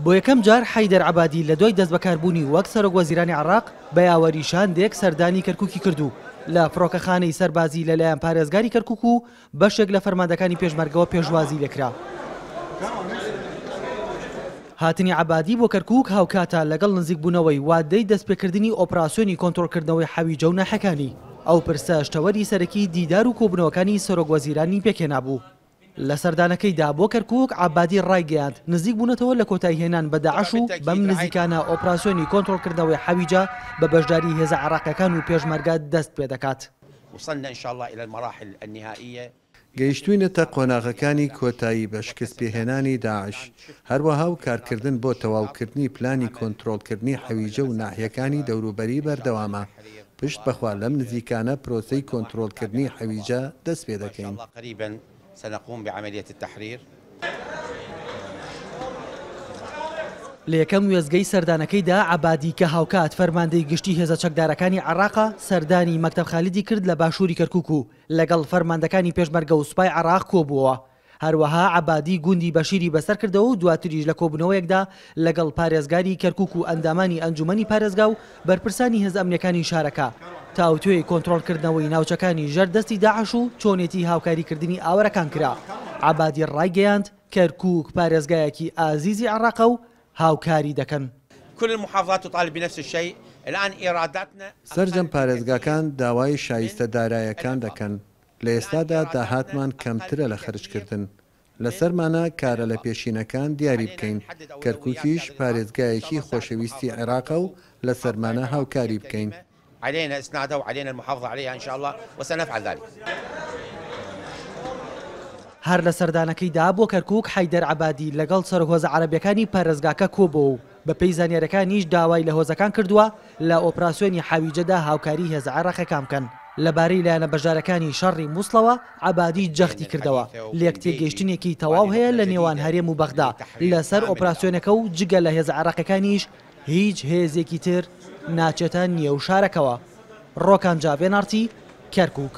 بۆ یەکەم جار حەیدەر عەبادی لە دوای دەستبەکاربوونی وەک سەرۆکوەزیرانی عێراق بە یاوەری شاندێک سەردانی کەرکوکی کرد و لە فڕۆکەخانەی سەربازی لەلایەن پارێزگاری کەرکوک و بەشێک لە فەرماندەکانی پێشمەرگەوە پێشوازی لێکرا. هاتنی عەبادی بۆ کەرکوک هاوکاتە لەگەڵ نزیکبوونەوەی وادەی دەستپێکردنی ئۆپراسیۆنی کۆنترۆڵکردنەوەی حەویجە و ناحیەکانی، ئەو پرسەش تەوەری سەرەکی دیدار و کۆبوونەوەکانی سەرۆکوەزیرانی پێکهێنابوو. لە سەردانەکەیدا بۆ کەرکوک، عەبادی ڕایگەیاند، نزیکبوونەتەوە لە کۆتاییهێنان بە داعش و بەم نزیکانە ئۆپراسیۆنی کۆنترۆڵکردنەوەی حەویجە بە بەشداری هێزە عێراقییەکان و پێشمەرگە دەست پێدەکات. گەیشتووینەتە قۆناغەکانی کۆتایی بە شکستپێهێنانی داعش، هەروەها و کارکردن بۆ تەواوکردنی پلانی کۆنترۆڵکردنی حەویجە و ناحیەکانی دەوروبەری بەردەوامە، پشت بەخوا لەم نزیکانە پرۆسەی کۆنترۆڵکردنی حەویجە دەستپێدەکەین. لە یەکەم وێستگەی سەردانەکەیدا عەبادی کە هاوکات فەرماندەی گشتی هێزە چەکدارەکانی عێراقە سەردانی مەکتەب خالیدی کرد لە باشووری کەرکوک و لەگەڵ فەرماندەکانی پێشمەرگە و سوپای عێراق کۆبووەوە. هەروەها عەبادی گوندی بەشیری بەسەرکردەوە و دواتریش لە کۆبوونەوەیەکدا لەگەڵ پارێزگاری کەرکوک و ئەندامانی ئەنجومەنی پارێزگا و بەرپرسانی هێزە ئەمنییەکانی شارەکە تاوتوێی کۆنترۆڵکردنەوەی ناوچەکانی ژێر دەستی داعش و چۆنێتی هاوکاریکردنی ئاوارەکان کرا. عەبادی ڕایگەیاند، کەرکوک پارێزگایەکی ئازیزی عێراقە و هاوکاری دەکەن. كل المحافظات تطالب بنفس الشيء الان ايراداتنا سەرجەم پارێزگاکان داوای شایستە دارایەکان دەکەن، لە ئێستادا داهاتمان کەمترە لە خەرجکردن، لەسەرمانە کارە لەپێشینەکان دیاری بکەین، کەرکوکیش پارێزگایەکی خۆشەویستی عێراقە و لەسەرمانە هاوکاری بکەین. علينا اسنادها وعلينا المحافظة عليها ان شاء الله وسنفعل ذلك. هەر لە سەردانەکەیدا بۆ کەرکوک حەیدەر عەبادی لەگەڵ سەرۆک هۆزە عەرەبیەکانی پارێزگاکە کۆبۆوە و بەپێی زانیاریەکانیش داوای لە هۆزەکان کردووە لە ئۆپراسیۆنی حەویجەدا هاوکاری هێزە عێراقیەکان بکەن. لەبارەی لایەنە بەشدارەکانی شەڕی موسڵەوە عەبادی جەختی کردەوە، لێکتێگەیشتنێکی تەواو هەیە لە نێوان هەرێم و بەغدا لەسەر ئۆپراسیۆنەکە و جگە لە هێزە عێراقیەکانیش هیچ هێزێکی تر ناچێتە نێو شارەکەوە. ڕۆکان جاڤ، ئێن ئاڕ تی، کەرکوک.